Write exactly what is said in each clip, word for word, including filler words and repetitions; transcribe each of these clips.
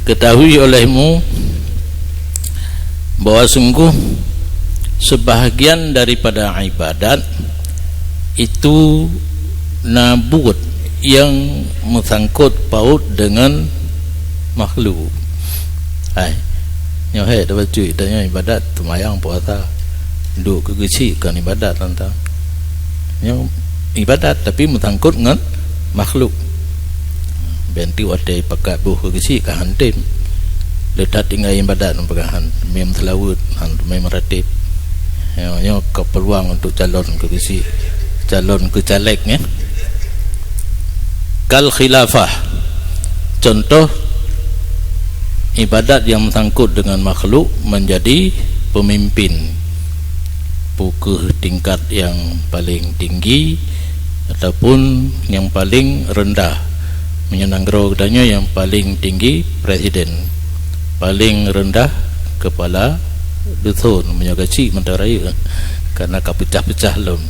Ketahui olehmu bahwa sungguh sebahagian daripada ibadat itu na buet yang meusangkot paut dengan makhluk. Hai, nyoe hek tabacut, tanyoe ibadat, seumayang, puasa, duek keu geuchik kan ibadat tantang. Nyoe ibadat tapi meusangkot ngon makhluk. Bèk ti watèe pakat boh keu geuchik ka han tem. Le that tinggai ibadat peugah han mem seulaweuet, han mem ratib. Nyoe, nyoe keu peluang untuk calon keu geuchik, calon keu caleg, ya. Kal khilafah. Contoh ibadat yang meusangkot dengan makhluk menjadi pemimpin. Peu kheueh tingkat yang paling tinggi ataupun yang paling rendah. Meunyoe nanggroe geutanyoe yang paling tinggi presiden, paling rendah kepala dusun, meunyoe geuchik mantong rayeuk, karena ka peucah-peucah lom.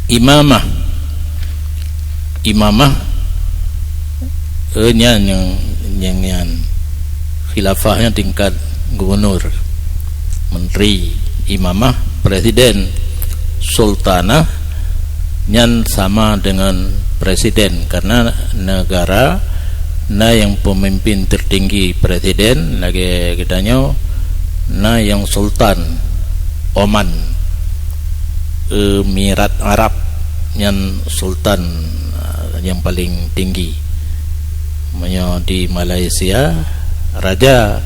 Imamah. Imamah, eh, nyan nyang, nyang nyan khilafah nyan tingkat gubernur, menteri. Imamah presiden. Sultanah nyan sama dengan presiden, karena negara na nyang pemimpin tertinggi presiden, lagèe geutanyoe na nyang sultan Oman, Emirat Arab, nyan sultan, ah, nyang paling tinggi. Meunyoe di Malaysia, raja,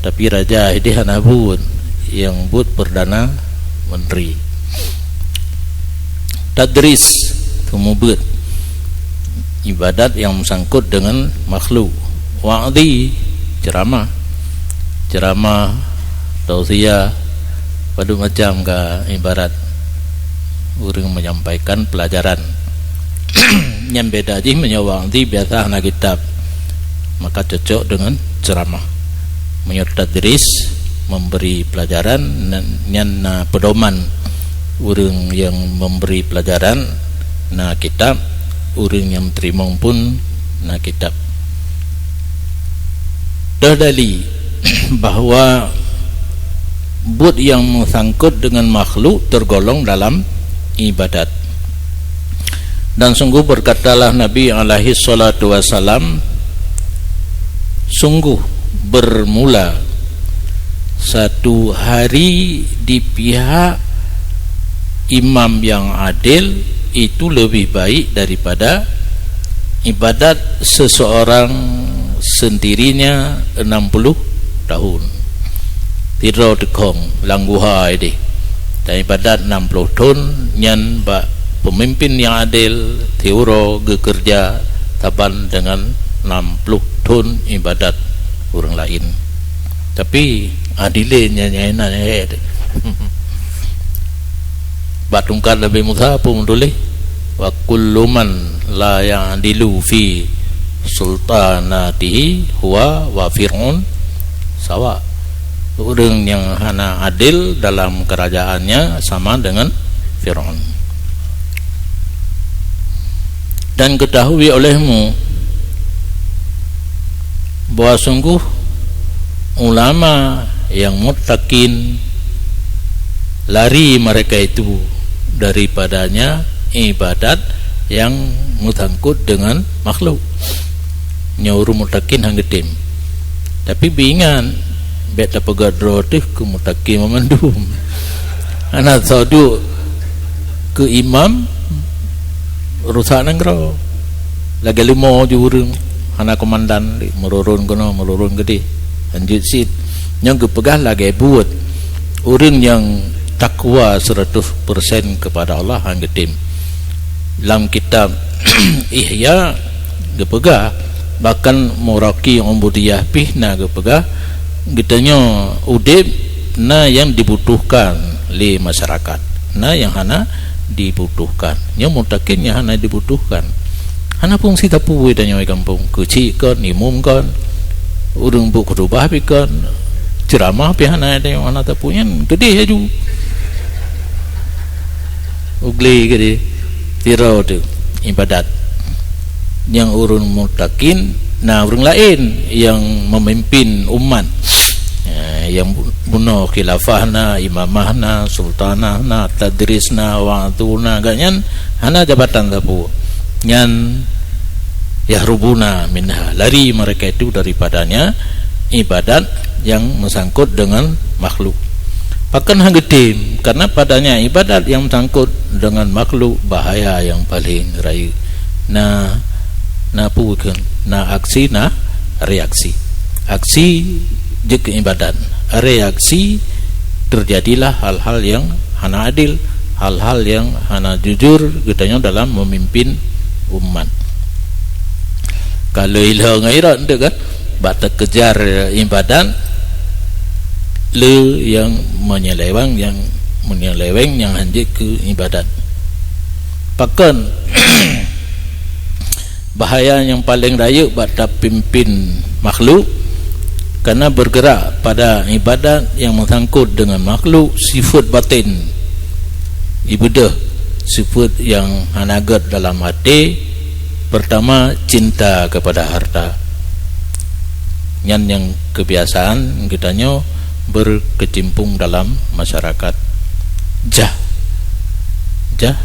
tapi raja ideh hana buet, nyang buet perdana menteri. Tadris, peumubuet ibadat nyang meusangkot dengan makhluk. Wa'zi, ceramah. Ceramah, tausiah, padum macam ka ibarat ureuëng menyampaikan pelajaran. Nyang beda jih meunyoe wa'zi biasa hana kitab, maka cocok dengan ceramah. Meunyoe tadris, memberi pelajaran, nyan na pedoman. Ureuëng nyang memberi pelajaran na kitab, ureuëng nyang teurimong pun na kitab. Tadalli bahwa buet nyang meusangkot dengan makhluk tergolong dalam ibadat. Dan sungguh berkatalah Nabi alaihi salatu wasalam, sungguh bermula satu hari di pihak imam yang adil itu lebih baik daripada ibadat seseorang sendirinya enam puluh tahun. Sidroe teukhong lam guha ideh. Dan ibadat enam puluh thon nyan bak pemimpin nyang adil, siuroe geukeureuja saban dengan enam puluh thon ibadat ureuëng laén. Tapi adilé nyan, nyan, nyan, nyan. Bak tungkat Nabi Musa peue meutuléh, "Wa kullu man la ya'dilu fi sultanatihi huwa wa Fir'aun sawa." Ureuëng nyang hana adil dalam kerajaannya sama dengan Fir'aun. Dan ketahui olehmu bahwa sungguh ulama yang muttaqin lari mereka itu daripadanya ibadat yang meusangkot dengan makhluk. Nyoe ureuëng muttaqin han geutem. Tapi beuingat, bèk tapeugah droe teuh keu muttaqin mandum. Hana soe duek keu imam rusak nanggroe. Lagèe leumo ju ureuëng, hana komandan, meururôn keunoe, meururôn keudeh. Lanjut cit, nyoe geupeugah lagèe buet. Ureuëng nyang takwa seratus persen kepada Allah han geutem. Lam kitab Ihya geupeugah, bahkan Muraqi Ubudiyah pih na geupeugah, geutanyoe udeb na nyang dibutuhkan lé masyarakat, na nyang hana dibutuhkan. Nyoe muttaqin nyang hana dibutuhkan. Hana fungsi sapeue tanyoe di gampông, keuchik kon, imum kon, ureuëng buet khutubah pih kon, ceuramah pih hana, tanyoe hana sapeue nyan, keudeh laju. Ugli keudeh, sidroe teuh ibadat. Nyang ureuëng muttaqin Na ureuëng laén nyang memimpin umat, eh, nyang bu-, bunoe khilafah na, imamah na, sultanah na, tadris na, wa'dhu na, gobnyan hana jabatan sapeue. Nyan yahrubuna minha, lari mereka itu daripadanya ibadat yang meusangkut dengan makhluk. Pakon han geutem, karena padanya ibadat yang meusangkut dengan makhluk bahaya nyang paleng rayeuk. Na, na peue kheun? Na aksi, na reaksi. Aksi jeuet keu ibadat. Reaksi, terjadilah hal-hal nyang hana adil, hal-hal nyang hana jujur geutanyoe dalam memimpin umat. Ka lheueh ilhong akhirat tu kan, bak teukejar ibadat, le nyang menyeleweng, nyang menyeleweng nyang han jeuet keu ibadat. Pakon bahaya nyang paleng rayeuk bak tapimpin makhluk? Karena bergerak pada ibadat yang meusangkut dengan makhluk, sifeuet batin, ibeudôh sifeuet nyang hana gét dalam até. Pertama, cinta kepada harta. Nyan nyang kebiasaan geutanyoe berkecimpung dalam masyarakat. Jah. Jah.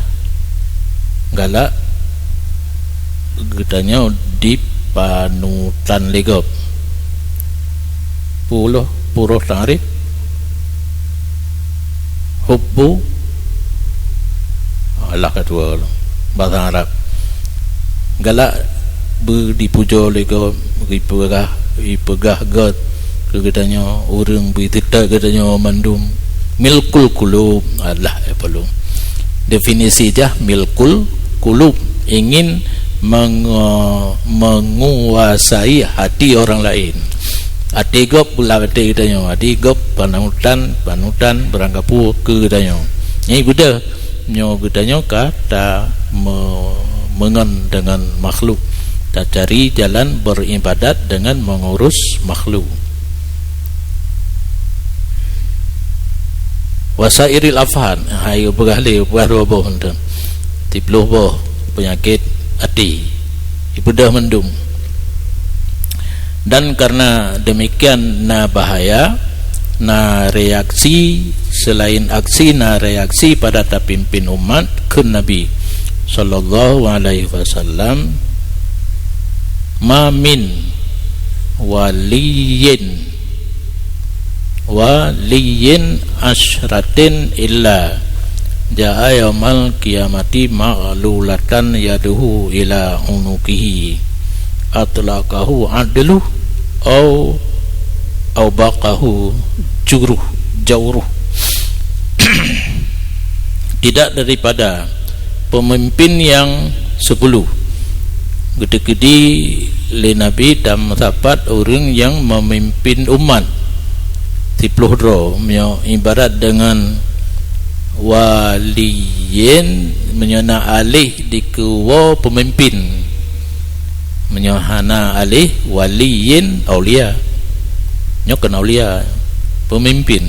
Galak geutanyoe dipanutan lé gob. Puluh, puluh tarif. Hubbu. Alah, ka tuwo. Bahasa Arab. Galak beu dipujoe lé gob, ipeugah, ipeugah gét keu geutanyoe, ureuëng beu teutat geutanyoe mandum. Milkul qulub adalah, eh, perlu. Definisi jah milkul qulub, ingin mengu-, menguasai hati orang lain. Até gob beulah até geutanyoe, até gob panutan, panutan beurangkapeue keu geutanyoe. Nyan ibeudôh nyoe geutanyoe ka ta me-, meungon dengan makhluk, tacari jalan beribadat dengan mengurus makhluk. Wasairil afhan, hai peugah lé, peugah dua boh mantong. Siploh boh penyakit até. Ibeudôh mandum. Dan karena demikian na bahaya, na reaksi, selain aksi, na reaksi pada tapimpin umat, kheun Nabi sallallahu alaihi wasallam, "Ma min waliyyin, waliyyin asyratin illa ja'a yaumal qiyamati maghlulatan yaduhu ila unuqihi, atlaqahu adluh au, au baqahu juruh, jauruh." Tidak daripada pemimpin yang sepuluh. Geuteukeudi lé Nabi dan sapat ureuëng nyang memimpin umat siploh droe, meunyoe ibarat deungon waliyin, meunyoe na aléh dikeue pemimpin. Meunyoe hana aléh, waliyin, aulia. Nyoe kon aulia, pemimpin.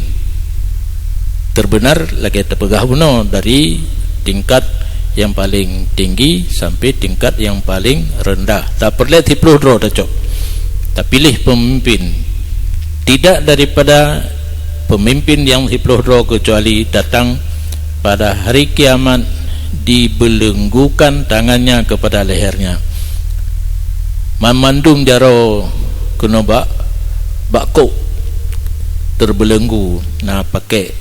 Terbenar lagée teupeugah bunoe, dari tingkat yang paling tinggi sampai tingkat yang paling rendah. Tapeureulée siploh droe tacok. Tapiléh pemimpin. Tidak daripada pemimpin yang siploh droe kecuali datang pada hari kiamat dibeulenggukan tangannya kepada lehernya. Banmandum jaroe keunoe bak, bak kok teubelenggu, na pakek.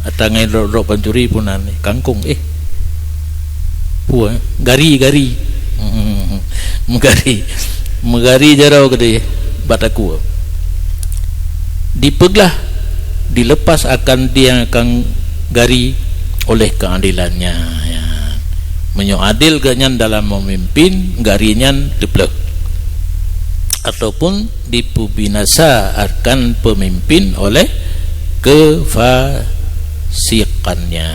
Ata ngai rot-rot pancuri pun na ni, kangkong, eh. Pue, eh? Gari, gari. Meugari. Meugari jaroe keudeh bak takue. Dipeuglah, dilepas akan dia akan gari oleh keadilannya. Ya. Meunyoe adil geuhnyan dalam memimpin, gari nyan teupleuh. Ataupun dipeubinasa akan pemimpin oleh kefasikannya.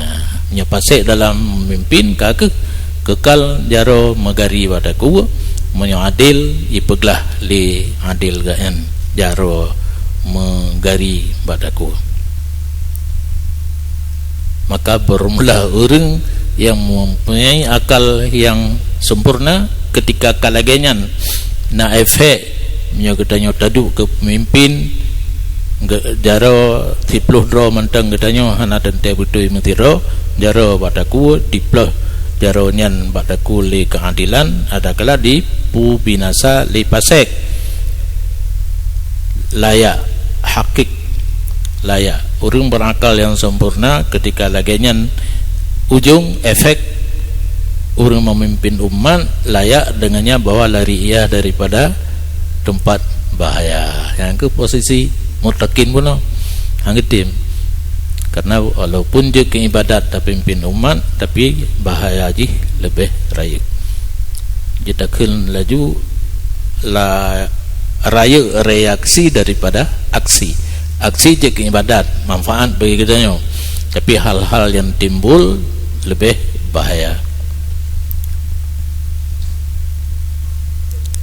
Meunyoe pasék dalam memimpin, ka kheueh kekal jaroe meugari bak takue, meunyoe adil, ipeuglah lé adil geuhnyan jaroe meugari bak takue. Maka, beureulah ureuëng nyang mempunyai akal nyang sempurna, ketika ka lagée nyan, Na efek, meunyoe geutanyoe taduek keu peumimpin, ge-, jaroe siplôh droe mantong geutanyoe hana teuntée beutôi meusidroe, jaroe bak takue, siplôh jaroe nyan bak takue lé keuadilan, adakala dipeubinasa lé pasék. Layak, hakik, layak. Ureuëng beurakal nyang sempurna ketika lagée nyan ujong efek ureuëng memimpin umat layak dengannya bahwa lari ia daripada tempat bahaya. Nyang keu posisi mutakin bunoe. Hang geutem. Karena walaupun jeuet keu ibadat tapimpin umat, tapi bahaya jih leubeh rayeuk. Jitakheun laju la rayeuk reaksi daripada aksi. Aksi jeuet keu ibadat, manfaat bagi geutanyoe. Tapi hal-hal yang timbul lebih bahaya.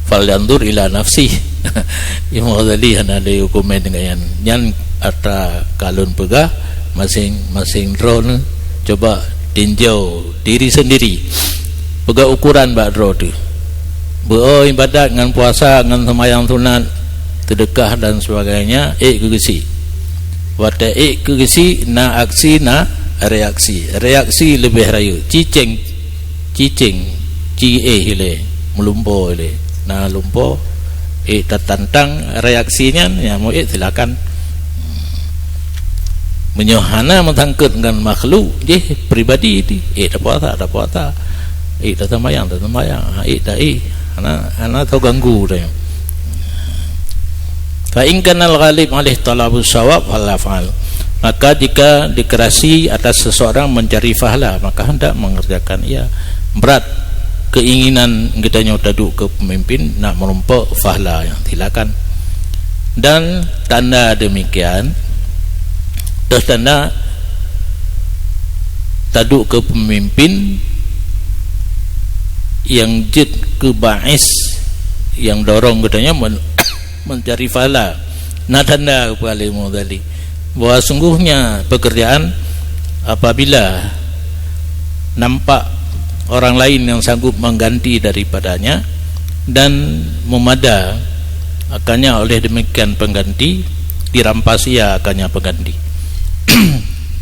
Falyanzur ila nafsih. Imam Ghazali hana ada komen dengan nyan. Nyan atra kalon peugah, masing-masing droeneuh coba tinjau diri sendiri. Peugah ukuran bak droe teuh. Beu ibadat ngon puasa, ngon sembahyang sunat, sedekah dan sebagainya, ék keu geusie. Watée ék keu geusie, na aksi, na reaksi. Reaksi leubeh rayeuk. Cicéng, cicéng, ci éh ilée, meulumpoe ilée. Na lumpoe, ék tatantang reaksi nyan, nyang meu ék silakan. Meunyoe hana meusangkot ngon makhluk, jih pribadi ti, ék tapuasa, tapuasa, ék taseumbahyang, taseumbahyang, ék ta-, ék hana, hana taganggu tanyoe. Fa in kana al-ghalib alaih talabus sawab, fal yaf'al. Maka jika dikerasi atas seseorang mencari pahala, maka hendak mengerjakan ia. Berat keinginan geutanyoe taduek keu pemimpin, nak meurumpok pahala, nyang silakan. Dan tanda demikian, tertanda taduek keu pemimpin nyang jeuet keu ba'is, nyang dorong geutanyoe men-, mencari pahala. Na tanda keu pahala tadi bahwa sungguhnya pekerjaan apabila nampak orang lain yang sanggup mengganti daripadanya dan memada akannya oleh demikian pengganti, dirampas ia akannya pengganti.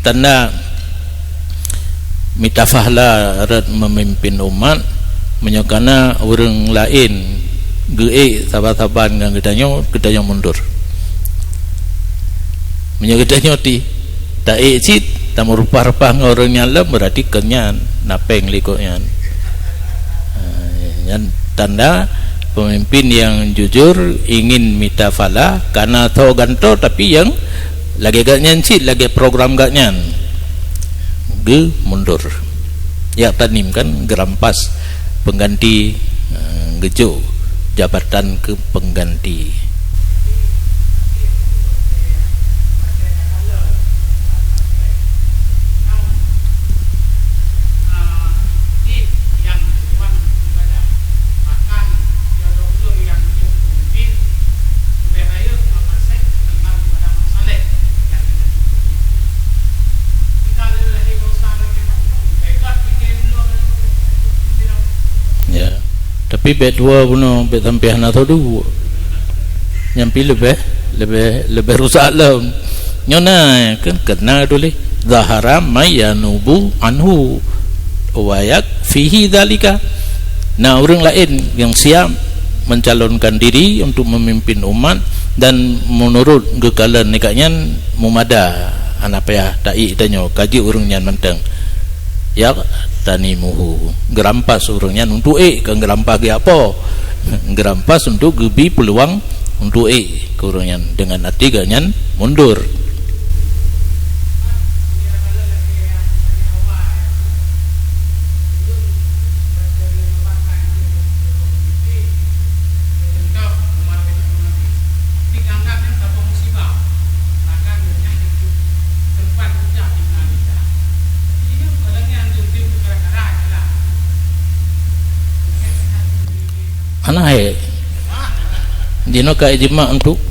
Tanda mita pahala rot memimpin umat, meunyoe kana ureuëng laén geuék saban-saban ngon geutanyoe, geutanyoe mundur. Meunyoe geutanyoe ti taék cit, tameureupah-reupah ngon ureuëng nyan lom, berarti keu nyan na péng likot nyan. Ha, nyan tanda pemimpin yang jujur ingin mita pahala, kana tho gantoe, tapi nyang lagée geuh nyan cit, lagée program geuh nyan, geumundur. Ya'tanim kan, geurampas pengganti, eh, geujok jabatan keu pengganti. Ya. Tapi bèk dua bunoe, bèk sampai hana tho duek. Nyang pi leubeh, leubeh, leubeh rusak lom. Nyoe na, kan kena tuléh. Zahara may yanubu anhu wa yakfihi dzalika. Na ureuëng laén nyang siap mencalonkan diri untuk memimpin umat dan menurut geukalon nibak nyan mumada, hana payah taék tanyoe, ka jeuet ureuëng nyan mantong. Ya'tanimuhu, geurampas ureuëng nyan untuk ék, kon geurampas geuapo. Geurampas untuk geubi peuluang untuk ék keu ureuëng nyan, dengan arti geuh nyan mundur. Hana hai. Jinoe ka ijma untuk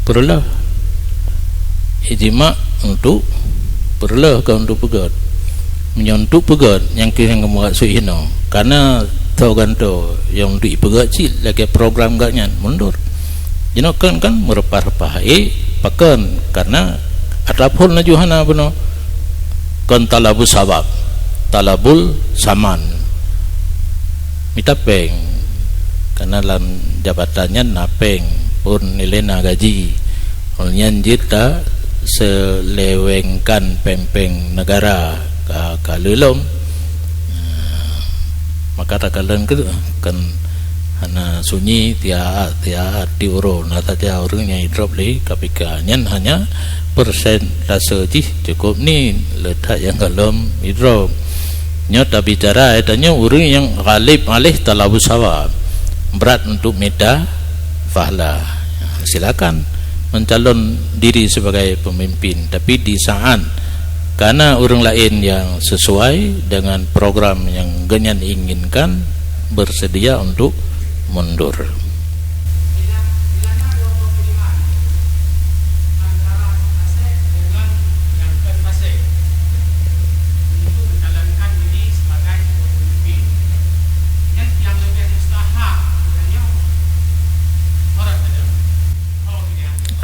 peureuleueh. Ijma untuk peureuleueh, kon untuk peugét. Meunyoe untuk peugét, nyang keuh nyang maksud hinoe. Karena Tho ganto nyang dipeugah cit lagèe program geuh nyan mundur. Jinoe kan, kan meureumpah-reumpah. Eh, pakon? Karena ataupun laju hana bunoe. Kon talabus sabab, talabul saman. Mita péng. Karena lam jabatan nyan na péng, phôn ilèe na gaji. Óh nyan jeuet taseulewengkan péng-péng neugara ka, ka lheueh lom. Maka takalon keu kan hana sunyi tiat-tiat di uroe na saja ureuëng nyang idrop lé K P K. Nyan hanya persentase jih cukup ni le that nyang gohlom idrop. Nyoe tabicara, eh, tanyoe ureuëng nyang ghalib aléh talabus sabab, brat untuk mita fahla. Silakan mencalon diri sebagai pemimpin, tapi di saat kana ureuëng laén nyang sesuai dengan program nyang geuhnyan inginkan, bersedia untuk mundur.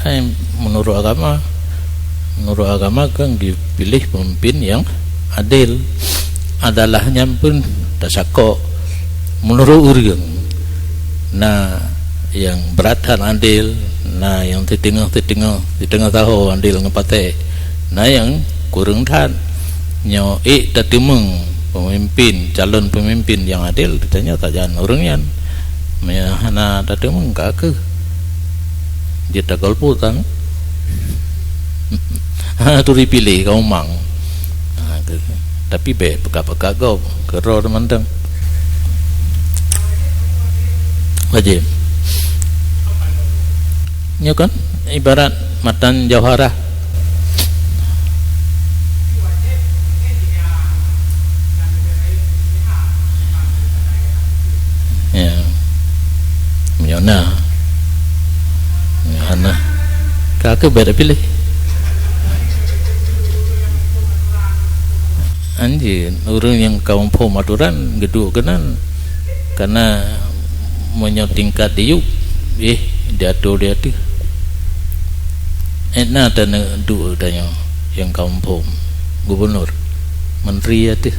Hai, menurut agama, menurut agama kan dipiléh pemimpin nyang adil. Adalah nyan pun tasakok menurut ureuëng. Na nyang brat that adil, na nyang siteungoh-siteungoh, siteungoh saho adil ngon patéh, na nyang kureueng that. Nyoe ék tateumeung pemimpin, calon pemimpin nyang adil, tanyoe sajan ureuëng nyan. Meunyoe hana tateumeung, ka kheueh jeuet tagolput sang. Hana turi piléh ka umang. Ha, ke-, tapi bèk peuka-peuka gob, keudroe teumantong. Wajéb. Nyoe kan ibarat matan jauharah. Ya. Meunyoe na. Meunyoe hana. Ka keuh bèk piléh. Anjir, ureuëng nyang ka muphom aturan geuduek keunan. Karena meunyoe tingkat diyueb, eh, diatur di ateueh. Eh, na taneuk duek tanyoe nyang ka muphom. Gubunur, menteri ateueh.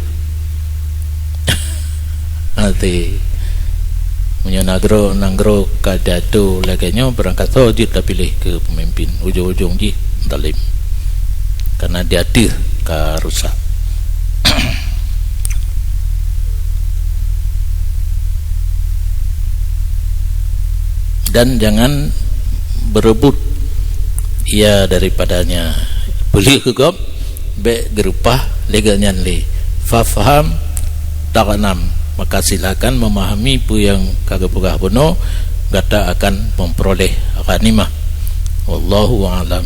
Até. Meunyoe nanggroe, nanggroe ka jatuh lagèe nyoe, beurangkasoe jeuet tapiléh keu peumimpin. Ujong-ujong jih zalim. Karena di ateueh ka rusak. Dan jangan berebut ia daripadanya. Peuleueh keu gob, bèk geureupah lé geuh nyan lé. Fafham taghnam, maka silakan memahami peue nyang ka geupeugah bunoe, gata akan memperoleh ghanimah. Wallahu a'lam